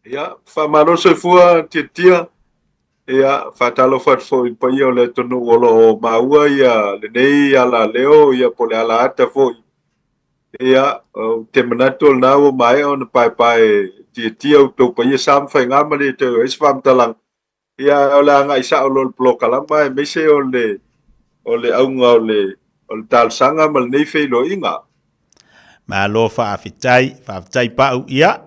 Ia, faamalo le soifua Tiatia. Ia, faatalofa atu foi i le paia o le atunuu o lo o maua ia lenei alaleo ia po o le alaata foi. Ia, ou te manatu o lena ua maea ona paepae tiatia outou paia sa ma faiga ma le toe ai se faamatalaga. Ia, o le agai sao loa i le polokalama aemaise o le o le auga o le o le talosaga ma lenei feiloaiga. Malo faafetai, faafetai Pau. Ia,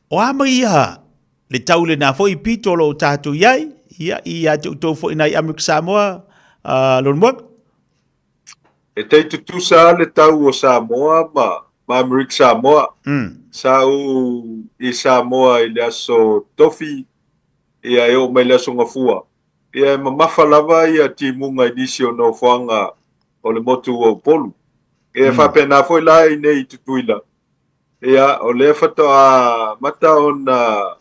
o a mai ia le tau lena foi pito o lo o tatou i ai, ia, ia te outou foi nai Amerika Samoa, uh, Leulumoega? E tai tutusa le tau o Samoa ma, ma Amerika Samoa. Mm. Sa ou i Samoa i le aso Tofi, ia e oo mai le aso Gafua. Ia e mamafa lava ia timuga i nisi o nofoaga o le motu o Upolu. Ia e faapena foi la i nei i Tutuila. Ia o lea faatoa amata ona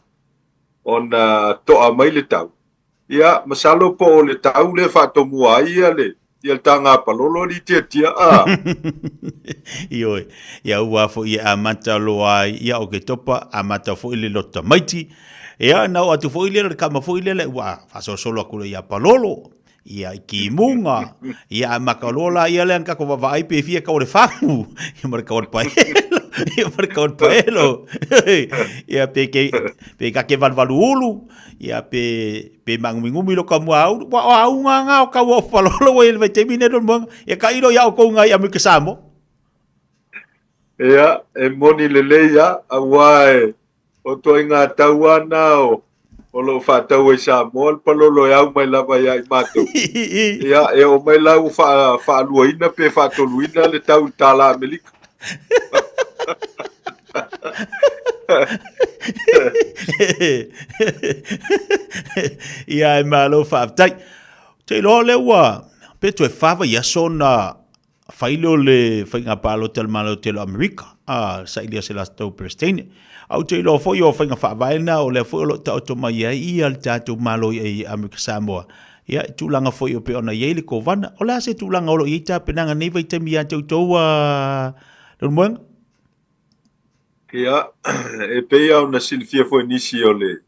ona toa mai le tau. Ia masalo po o le tau lea faatomua ai ia le ia le taga palolo alii tiatia a. Ioe, ia ua foi e amata loa ai ia Oketopa, amata foi le loto tamaiti. Ia na oo atu foi lea le kama foi lea ua faasolosolo atu loa ia Palolo, ia i Kimuga, ia a maka loa la ia lea na tatou vaavaai pe fia kau o le fagu, ia ma le kau o le paelo, ia ma le kau o le paelo. Ia pe ke pe kake valuvalu ulu, ia pe pe magumigumi lo ka mua au, wa o auga nga o kau o Palolo ua i le vaitaimi nei Leulumoega, ia tailo ia outou ngai Amerika Samoa. Ia, e moni lelei lava, aua e o ituaiga tau lava na o, o lo o faatau ai Samoa le palolo e au mai lava ia i matou. Ia, e oo mai la ua faa, faaluaina pe faatoluina le tau i le tala Amerika. Ia, e malo faafetai. Ou te iloa o lea ua, pe toe fa vaiaso ona fai lea o le faiga palota a le Malo tele o Amerika, a sailia se latou Peresetene. A ou te iloa foi o faiga faavae na o lea foi o lo o taoto mai ai ia le tatou Malo i Amerika Samoa. Ia, i tulaga foi o pei ona i ai le Kovana. O le a se tulaga o lo o i ai tapenaga nei vaitaimi ia te outou a Leulumoega? Ia, e pei lava ona silafia foi nisi o le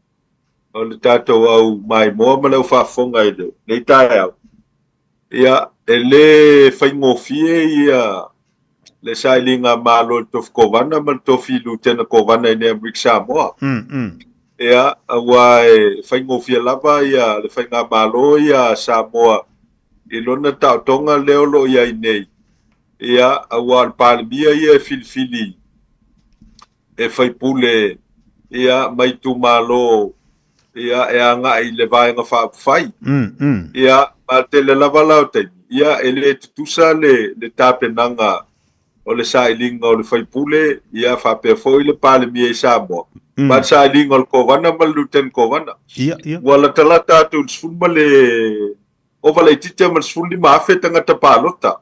o le tatou au maimoa ma le au faafofoga i lenei taeao, Ia, e le faigofie ia le sailiga malo i le tofi Kovana ma le tofi Lutena Kovana i nei Amerika Samoa. Mm, mm. Ia, aua e faigofie lava ia le faigamalo ia a Samoa i lona taotoga lea o lo o i ai nei. Ia, aua o le Palemia ia e filifili e faipule ia ma itumalo ia e agai i le Vaega Faaupufai. Mm, mm. Ia, ma le tele lava la o taimi, ia e le tutusa le, le tapenaga o le sailiga o le faipule, ia faapea foi le Palemia i Samoa, mm. ma le sailiga o le Kovana ma le Lieutenant Kovana. Ia, ia. Ua latalata atu i le sefulu ma le ova laitiiti ma le 15,000 tagata palota.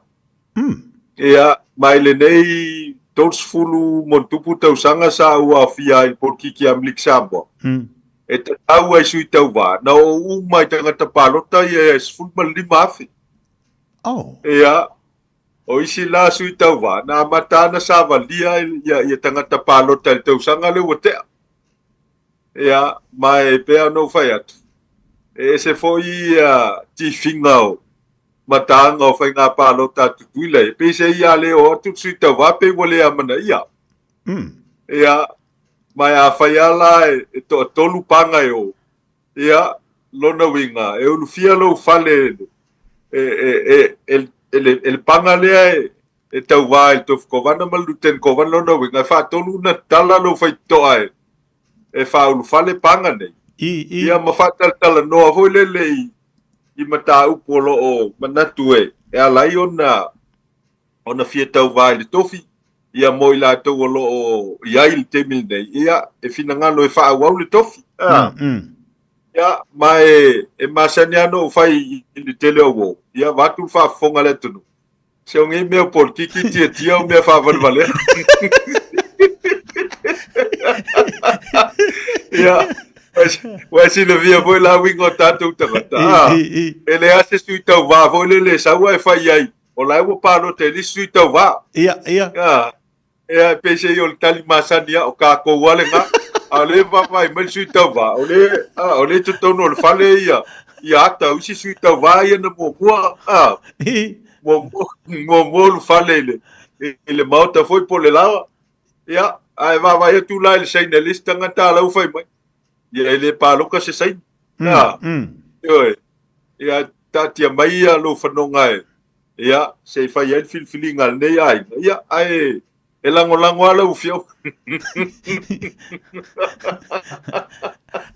Mm. Ia, ma i lenei 30 ma ona tupu tausaga sa ou aofia ai i le polokiki a Amerika Samoa, mm. e tatau ai sui tauva, na oo uma i tagata palota ia e 15,000. Oh. Ia, o isi la sui tauva, na amata ana savalia ia, ia tagata palota i le tausaga lea ua tea. Ia, ma e pei ona ou fai atu, e ese foi ia tifiga o mataaga o faiga palota a Tutuila ia. Peiseai a le oo atu le sui tauva pei ua le amanaia. Mm. Ia, ma e afai lava la e, e toatolu paga e o, ia, lona uiga, e ulufia lou fale e, e, e, e, e, le, e le paga lea e, e tauva i le tofi kovana ma le luteni kovana, lona uiga, e faatolu ona tala lou faitotoa e, e faaulufale paga nei. I, i. Ia ma faatalatalanoa foi lele i, i mataupu o lo o manatu e, e ala ai ona, ona fia tauvā i le tofi, ia mo i latou o lo o i ai i le taimi lenei, ia, e finagalo e faaauau le tofi. A. Mm, mm. Ia, ma e, e masani lava ona ou fai i le tele o uo, ia, vaeatu le faafofoga a le atunuu, Se o nei mea polokiki tiatia o mea faavalevalea. Ia, ua e silafia foi la uiga o tatou tagata. Ah, e leai se sui tauvā foi lele e sau ae fai ai, o la e ua palota i le isi sui tauvā. Ia, ia. Ah, ia, peiseai o le tali masani lava, o tatou lava lena. A o lea e vaavaai mai le sui tauva, o lea, a, o lea e totonu o le fale ia, ia ata o isi sui tauva ia na muamua, a, muamua, muamua ulufale i le, i le maota foi po o le laoa. Ia, ae vaavaai atu la i le Saina e le isi tagata a la ua fai mai. Ia, e le paloka se Saina. A, ioe. Ia, taatia mai ia lou fanoga e, ia, se i fai ai le filifiliga a lenei aiga. Ia, ae e lagolago lava lau afioga.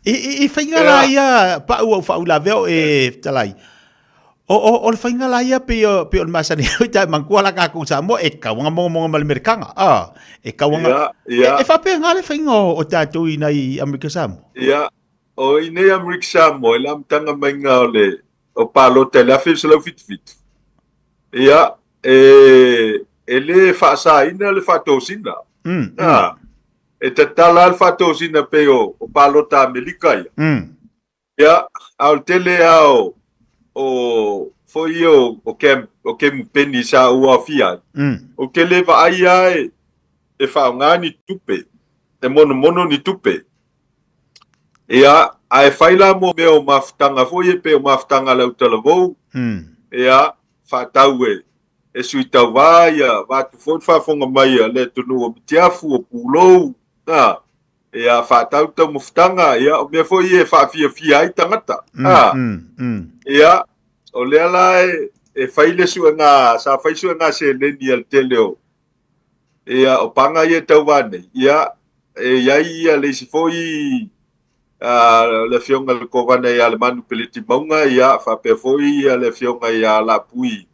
I, i, i faiga la ia pau au faauilavea o e fetalai. O, o, o le faiga la ia pei o, pei o le masani oi tae manatua la tatou Samoa e tau anga mogomogo ma le Amerikaga. Ah, e tau anga Ia, ia. E, e faapena le faiga o, o tatou i nai Amerika Samoa. Ia, o i nei Amerika Samoa i le amataga maiga o le o palota i le 1977. Ia, e, e le faasaina le faatosina. Ah, e tatala le faatosina pei o, o palota Amerika ia. Ia, a o le tele lava o, o foi ia o, o, cam, o kemupeni sa ou aofia ai, ou te le vaai lava e, e faaaoga ni tupe, e monomono ni tupe. Ia, ae fai la mo mea o mafutaga foi ia pei o mafutaga a le autalavou, ia, faatau e, e sui tauva, ia, vaeatu foi le faafofoga mai a le atunuu o Mitiafu, o Pulou, a, ia, faatau taumafataga, ia, o mea foi ia e faafiafia ai tagata, a, ia, o lea la e, e fai le suega, sa fai suega seleni a le tele o, ia, o paga ia e tauva nei, ia, e i ai ia le isi foi, a, le afioga i le Kovana ia Lemanu Peleti Mauga, ia, faapea foi ia le afioga ia Lapui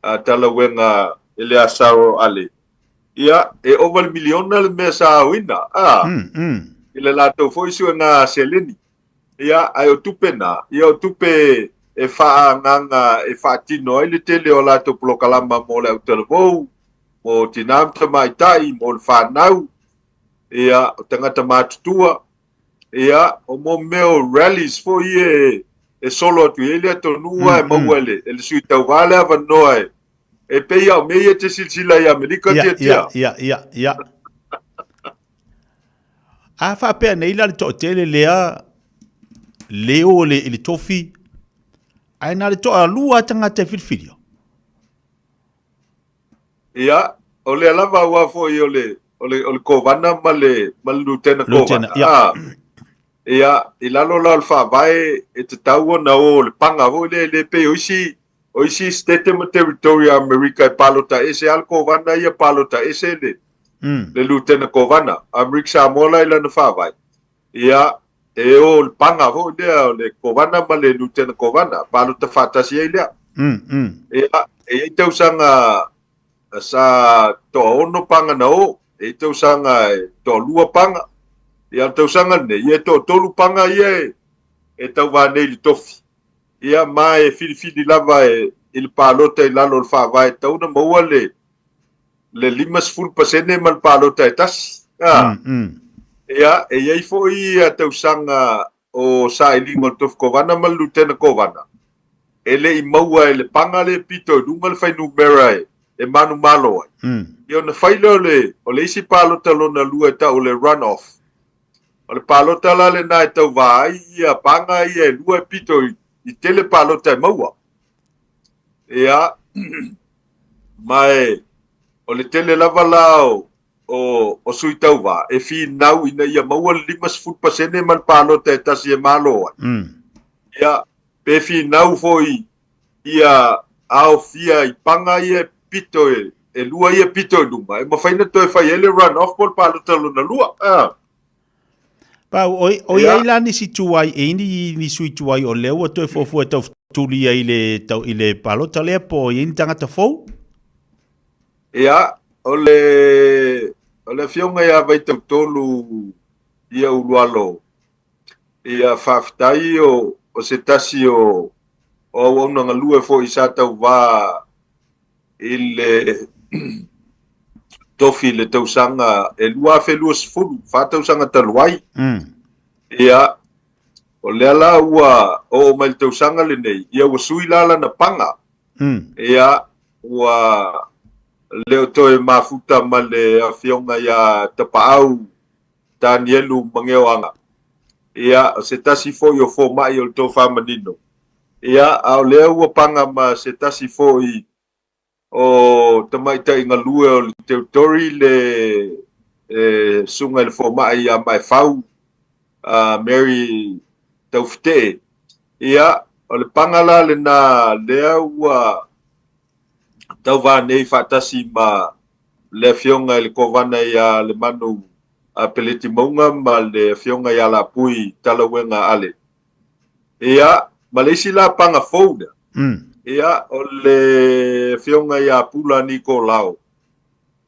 a, Talauega Eleasaro Ale, ia, e ova i le miliona le mea sa aoina, a, i le latou foi suega seleni. Ia, ae o tupe na, ia o tupe e faaagaaga e faatino ai le tele o a latou polokalama mo le autalavou, mo tinā ma tamaitai, mo le fanau, ia, o tagata matutua, ia, o mo mea o rallies foi ia e, e solo atu i ai le atunuu ae maua e le, e le sui tauva le avanoa e, e pei lava o mea ia e te silasila i Amerika tiatia. Ia, ia, ia, ia. A faapea nei la le toatele lea leo le, i le tofi, ae na le toalua tagata e filifilia. Ia, o lea lava aua foi o le, o le, o le Kovana ma le, ma le Lutena Kovana. Ia. Ah, ia, i lalo la o le faavae e tatau ona o le paga foi lea, e le pei o isi, o isi Setete ma Territory a Amerika e palota ese lava le Kovana ia, palota ese le, le Lutena Kovana. Amerika Samoa la i lana faavae, ia, e o le paga foi lea o le Kovana ma le Lutena Kovana, palota faatasi ai lea. Ia, e i ai tausaga sa toaono paga na o, e i ai tausaga e toalua paga. Ia, o le tausaga lenei, ia e toatolu paga ia e, e tauva nei i le tofi. Ia, ma e filifili lava e, i le palota i lalo o le faavae e tatau ona maua le, le 50% ma le palota e tasi. A, Ia, e i ai foi ia tausaga o sailiga o le tofi kovana ma le lutena kovana, e le i maua e le paga le pito i luga le fuainumera e, e manumalo ai. Ia ona fai lea o le, o le isi palota lona lua e tau o le run off. O le palota la lena e tauva ai ia paga ia e lua e pito i, i tele palota e maua. Ia, ma e, o le tele lava la o, o, o sui tauva e finau ina ia maua le 50% ma le palota e tasi e malo ai. Ia, pe finau foi ia aofia i paga ia e pito e, e lua ia pito i luma, e mafai ona toe fai ai le run off po o le palota lona lua. Ah. Pau, o, o i ai la nisi tuai, e ini ni sui tuai o lea ua toe fuafua e taufetuli ai i le, tau, i le palota lea po o i ai ni tagata fou? Ia, o le, o le afioga ia Vaitautolu ia Ulualo, ia faafetai o, o se tasi o, o auauna galue foi sa tauva i le tofi i le tausaga e 2020, fa tausaga talu ai. Ia, o lea la ua oo mai le tausaga lenei, ia ua sui la lana paga. Ia, ua le o toe mafuta ma le afioga ia Tapaau. Tanielu Mageoaga, ia, o se tasi foi o fomai o le tofa manino, ia, a o lea ua paga ma se tasi foi o tamaitai galue o le territory le susuga i le fomai ia Maefau Mary Taufetee. Ia, o le paga la lena lea ua tauva nei faatasi ma le Afioga i le Kovana ia Lemanu Peleti Mauga ma le Afioga ia Lapui Talauega Ale. Ia, ma le isi la paga fou lea, ia, o le Afioga ia Pula Nikolao,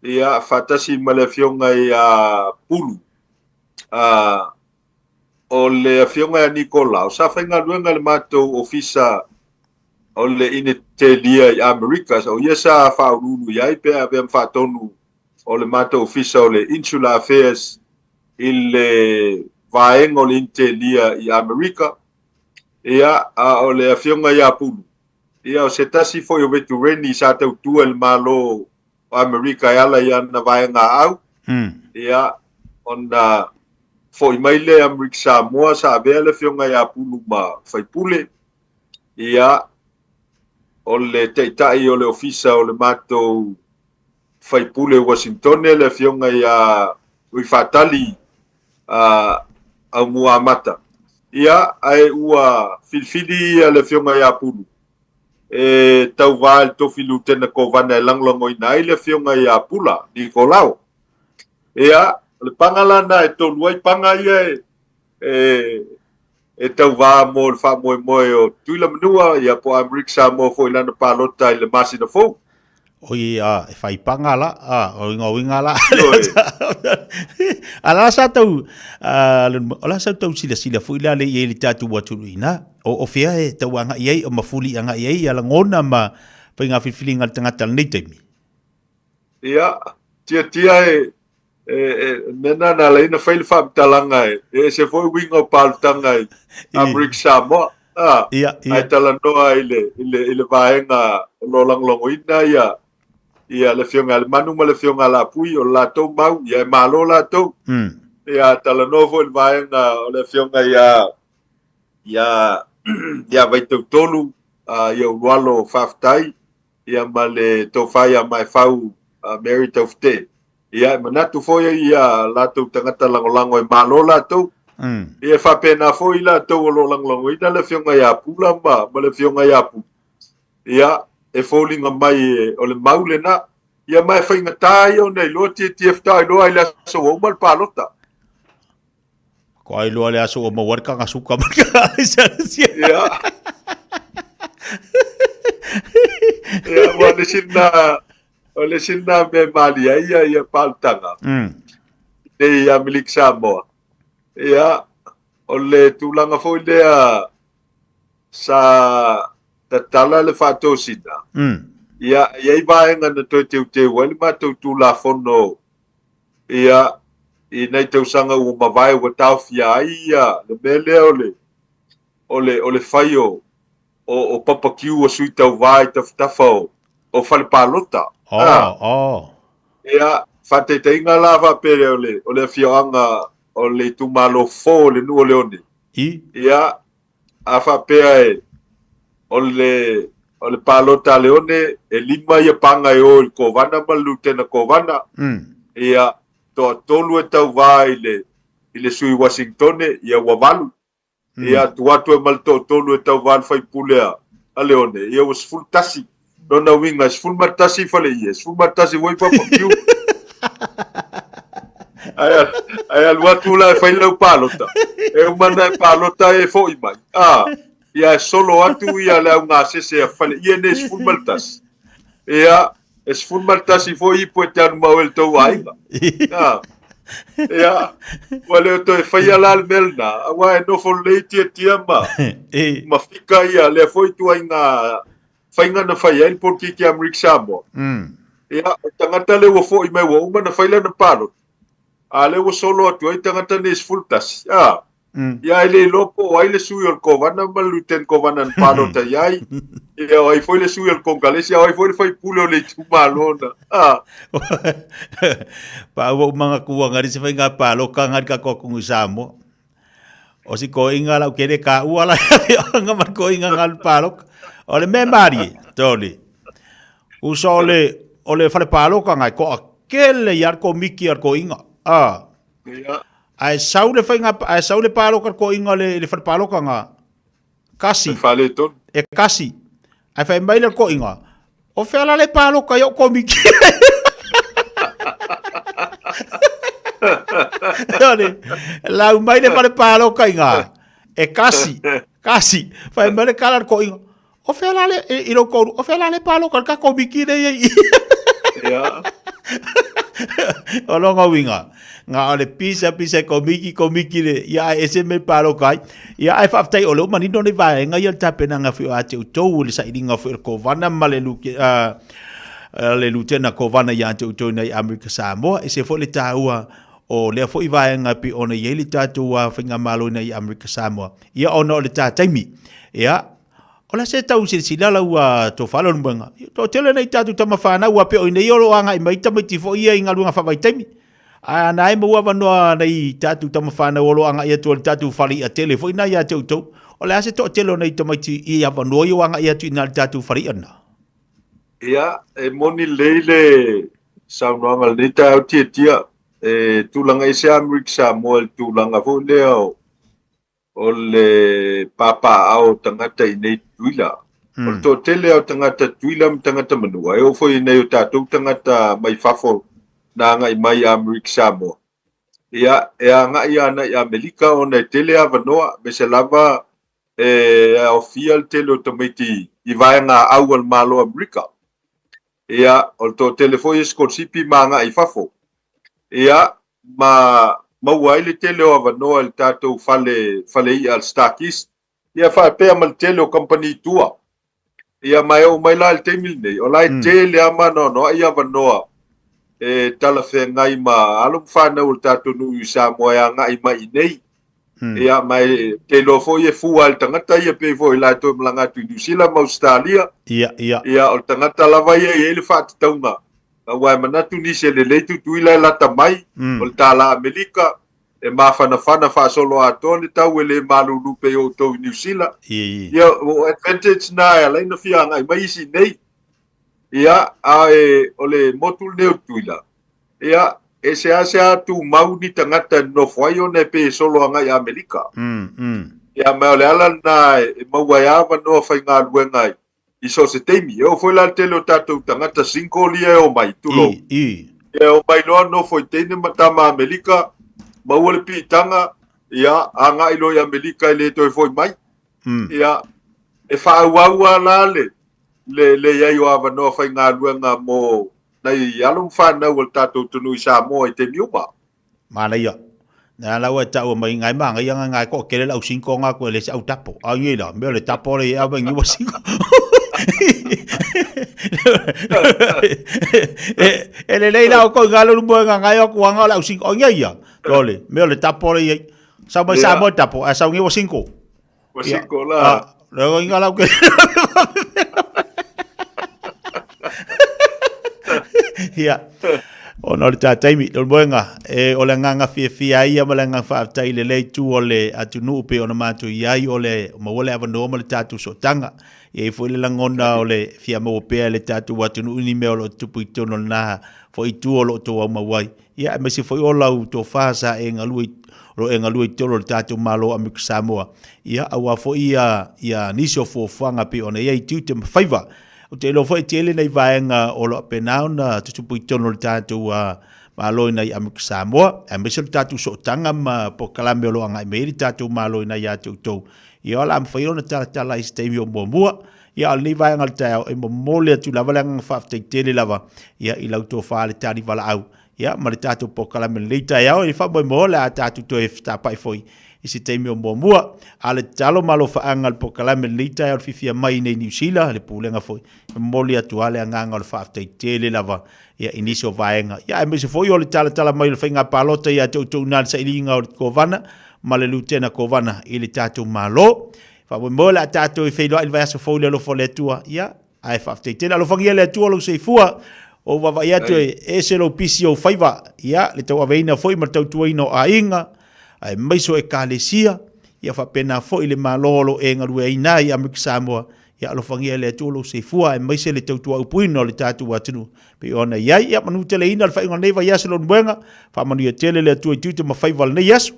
ia, faatasi ma le Afioga ia Pulu, o le Afioga ia Nikolao, sa faigaluega i le matou ofisa o le Initelia i Amerika, o ia sa faauluulu i ai pe avea ma faatonu o le matou ofisa o le Insular Affairs i le vaega o le Initelia i Amerika. Ia, a o le Afioga ia Pulu, ia o se tasi foi o vetureni sa tautua i le Malo o Amerika e ala i ana vaega aau. Ia, ona foi mai lea i Amerika Samoa, sa avea le Afioga ia Pulu ma faipule. Ia, o le taitai o le ofisa o le matou faipule i Uasintone, le Afioga ia Uifaatali Aumuamata. Ia, ae ua filifili ia le Afioga ia Pulu e tauva i le tofi Lutena Kovana e lagolagoina ai le Afioga ia Pula Nikolao. Ia, o le paga la lena e tolu ai paga ia e e tauva mo le faamoemoe o Tutuila Manua, ia po o Amerika Samoa foi i lana palota i le masina fou. Oi, a, e whai panga la, a, o inga uinga la. A la sa tau, a, o la sa tau sila sila foi la le i le tātou atunuu ina, o, o fea e tau anga i ai, o mafuli anga i ai, a langona ma whainga whiwhilinga le tangata lenei taimi. Ia, tiatia e, e, e mea na ala ai na fai le faamatalaga e, e ese foi uiga o palutaga i Amerika Samoa. Ah, Ia, ia. Ae talanoa i le, i le, i le vaega o lo o lagolagoina ia, ia le Afioga ia Lemanu ma le Afioga ia Lapui, o le latou mau, ia e malo latou. Ia talanoa foi i le vaega o le Afioga ia, ia, ia Vaitautolu, uh, ia Ulualo faafetai. ia ma le tofa ia Maefau Mary Taufetee. Ia e manatu foi ia latou tagata lagolago e malo latou. Ia e faapena foi latou o lo o lagolagoina le Afioga ia Pula ma, ma le Afioga ia Pulu. Ia e foliga mai e, o le mau lena. Ia ma e faigata ia ona iloa tietie faatoa iloa i le aso ua uma le palota. Ko ai loa le aso ua maua le kagasuka ma ka Ia. Ia, ua le isi lena, o le isi lena mea e malie ai ia, ia palutaga. Nei i Amerika Samoa. Ia, o le tulaga foi lea sa tatala le faatosina. Ia, e i ai vaega na toe teuteu ai le matou Tulafono Ia, i nai tausaga ua mavae ua taofia ai ia le mea lea o le, o le, o le fai o, o, o papa kiu a sui tauva i tafatafa o, o fale palota. Oh, ah. oh. Ia, faataitaiga la faapea lea o le, o le afioaga o le itumalo fou o le nuu o Leone. I? Ia, a faapea e, o le, o le palota a Leone, e lima ia paga e o i le Kovana ma le Lutena Kovana. Ia, toatolu e tauvā i le, i le sui Uasingitone, ia ua valu. Ia, tuu atu ai ma le toatolu e tauvā i le faipule a, a Leone, ia ua 11. Lona uiga, e 11 faleie, 11 foi papakiu. Ae, ae alu atu la e fai lau palota. E uma ona e palota e foi mai. Ah, ia e solo atu ia le augasese a faleie nei 11. Ia, e 11 foi ipu e te alu mau e le tou aiga. Ah, ia, ua le o toe faia la le mea lena, aua e nofo lelei tiatia ma, ma fika ia lea foi ituaiga faiga na fai ai le polokiki a Amerika Samoa. Ia, o le tagata lea ua foi mai ua uma ona fai lana palota, a lea ua solo atu ai tagata nei e 11, a, Ia e le iloa po o ai le sui o le Kovana ma le Lieutenant Kovana na palota i ai. Ia o ai foi le sui o le Konekaresi, a o ai foi le faipule o le itumalo na. Ah. Pa ua uma ngaku ngari se faiga paloka ngari ka ko i Samoa. O si koinga lau kere ka ua la nga ma koinga ngal paloka. O le me mari, toli. Uso o le o le fale paloka ngai ko akele ia ko miki ar koinga. Ah. Ia. Ae sau le faiga ae sau le paloka koinga le le fale paloka nga. Kasi. E faaletonu. E kasi. Ae fai mai le koinga, o fea la le paloka i o komiki. Tole, lau mai le fale paloka i ngā. E kasi, kasi. Fai mai le kala le koinga. O fea la le, i lou koru, o fea la le paloka le ka komiki nei ei. Ia. O longa uiga, nga o le pisa pisa komiki komiki le, ia ai ese me paloka ai. Ia ai faafetai o le uma nino nei vaega ia le tapenaga foi o a te outou le sailiga foi o le Kovana ma le luke, le Lutena Kovana ia te outou nei Amerika Samoa. Ese foi le taua o lea foi vaega e pei ona i ai le tatou faigamalo ina i Amerika Samoa. Ia ona o le ta taimi. Ia, O le a se tau silasila lau tofa lau Lemoega? Toatele nei tatou tama fanau aua pei o inei o lo o agai mai tamaiti foi ia i galuega faavaitaimi. Ae ana e maua avanoa nei tatou tama fanau o lo o agai atu ai i le tatou fale i'a tele foi na ia te outou. O le a se toatele o nei tamaiti i avanoa ia o agai atu i ina i le tatou fale i'a lena? Ia, e moni lelei le saunoaga i lenei taeao Tiatia, e tulaga ese Amerika Samoa i le tulaga foi lea o o le papaaao o tagata i nei Tutuila. O le toatele lava o tagata Tutuila ma tagata Manua, e oo foi i nai o tatou tagata mai fafo na agai mai i Amerika Samoa, ia, e agai ana i Amerika ona e tele avanoa, aemaise lava e aofia le tele o tamaiti i vaega au a le Malo o Amerika. Ia, o le toatele foi e sikolasipi ma agai i fafo. Ia, ma maua ai le tele o avanoa i le tatou fale fale i'a le StarKist, ia faapea ma le tele o kamupani tua. Ia ma e oo mai la i le taimi lenei, o la e tele lava ma anoanoai avanoa e talafeagai ma alo ma fanau o le tatou nuu i Samoa e agai mai i nei. Ia ma e te iloa foi e fua i le tagata ia pei foi latou e malaga atu i Niu Sila ma Ausetalia. Ia, ia. Ia o le tagata lava ia e i ai le faatatauga Aua e manatu nisi e lelei Tutuila e lata mai, o le tālā Amerika, e mafanafana faasoloatoa le tau e le malūlū pei o outou i Niu Sila. Ia, o advantage na e ala ai ona fia agai mai isi nei. Ia, a e, o le motu lenei o Tutuila, ia, e seasea tumau ni tagata e nonofo ai ona e pei e solo agai i Amerika. Ia, ma o le ala lena e maua ai avanoa faigaluega ai i so o se taimi. E oo foi la le tele o tatou tagata single ia e omai, tulou. I, i. Ia e omai loa nofo i teine ma tama Amerika, maua le piitaga, ia, agai loa i Amerika e le toe foi mai. Ia, e faaauau lava la le, le, le i ai o avanoa faigaluega mo nai alo ma fanau a le tatou atunuu i Samoa i taimi uma. Manaia. Na la ua taua mai ngai ma ngai nga ngai ko kele lau sinko nga ko le se au tapo. Au ngi la, me le tapo le au ngi wa sinko. E e le lei la ko nga lo mo nga ngai ko nga lau sinko ngi ia. Tole, me le tapo le ia. Sa mai sa mo tapo, a sa ngi wa sinko. Wa sinko la. Le inga lau ke. Ia. Ona o le tā taimi, o le moenga, e, o le agaga fiafia ai ia ma le agaga faafetai i le lea itu o le atunuu pei ona matou i ai, o le maua le avanoa ma le tatou sootaga. E i ai foi le lagona o le fia maua pea e le tatou atunuu ni mea o lo o tutupu i totonu o lena foi itu o lo o outou aumau ai. Ia, aemaise foi o lau tofa sa e galue, o lo o e galue i totonu o le tatou Malo o Amerika Samoa, ia, aua foi ia, ia nisi o fuafuaga pei ona i ai tiute ma faiva. Ou te iloa foi e tele nai vaega o lo o faapena ona tutupu i totonu o le tatou Malo ina i Amerika Samoa, aemaise o le tatou sootaga ma polokalame o lo o agai mai ai le tatou Malo ina ia te outou. Ia, o le a mafai ona talatala i se taimi o muamua. Ia, a o lenei vaega o le taeao, e momoli atu lava le agaga faafetai tele lava, ia, i lau tofa le tali valaau, ia, ma le tatou polokalame i lenei taeao. E faamoemoe o le a tatou toe fetapai foi i se taimi o muamua. A o le tatalo ma alofaaga o le polokalame i lenei taeao i le fiafia mai i inei i Niu Sila, le Pulega foi, e momoli atu lava le agaga o le faafetai tele lava, ia, i nisi o vaega. Ia, aemaise foi o le talatala mai o le faiga palota ia te outou i ina i le sailiga o le Kovana. ma le Lutena Kovana i le tatou Malo. Faamoemoe o le a tatou i feiloai i le vaiaso fou i le alofa o le Atua. Ia, ae faafetai tele. Alofagia e le Atua lou soifua. Ua ou vaavaai atu e ese lou pisi o ou faiva, ia, le tauaveina foi ma le tautuaina o aiga, aemaise o Ekalesia, ia faapena foi le Malo o lo o e galueaina ai i Amerika Samoa. Ia alofagia e le Atua lou soifua aemaise le tautuaupuna o le tatou atunuu pei ona i ai. Ia manuteleina le faaiuga o lenei vaiaso lona moega, faamanuia tele le Atua i tiute ma faiva o lenei aso.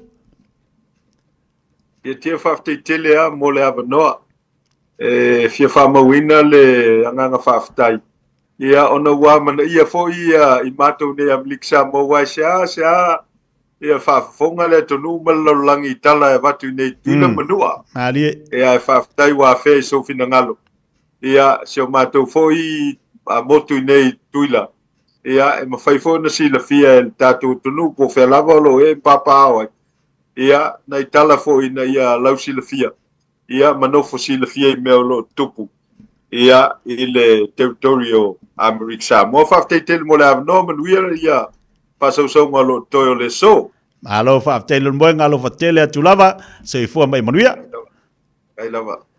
Tiatia faafetai tele lava mo le avanoa. E fia faamauina le agaga faafetai. Ia ona ua amanaia foi ia i matou nei Amerika Samoa aua e seasea ia faafofoga le atunuu ma le lalolagi i tala e avatu i nei Tutuila ma Manua. Malie. Ia ae faafetai ua afea i sou finagalo. Ia si o matou foi motu i nei Tutuila, ia e mafai foi ona silafia e le tatou atunuu po o fea lava o lo o ee papaaao ai. Ia nai tala foi ina ia lausilafia, ia ma nofo silafia i mea o lo o tutupu ia i le territory o Amerika Samoa. Faafetai tele mo le avanoa, manuia ia faasausauga o lo o totoe o le aso. Malo faafetai Leulumoega, alofa tele atu lava, soifua ma ia manuia. Ai lava.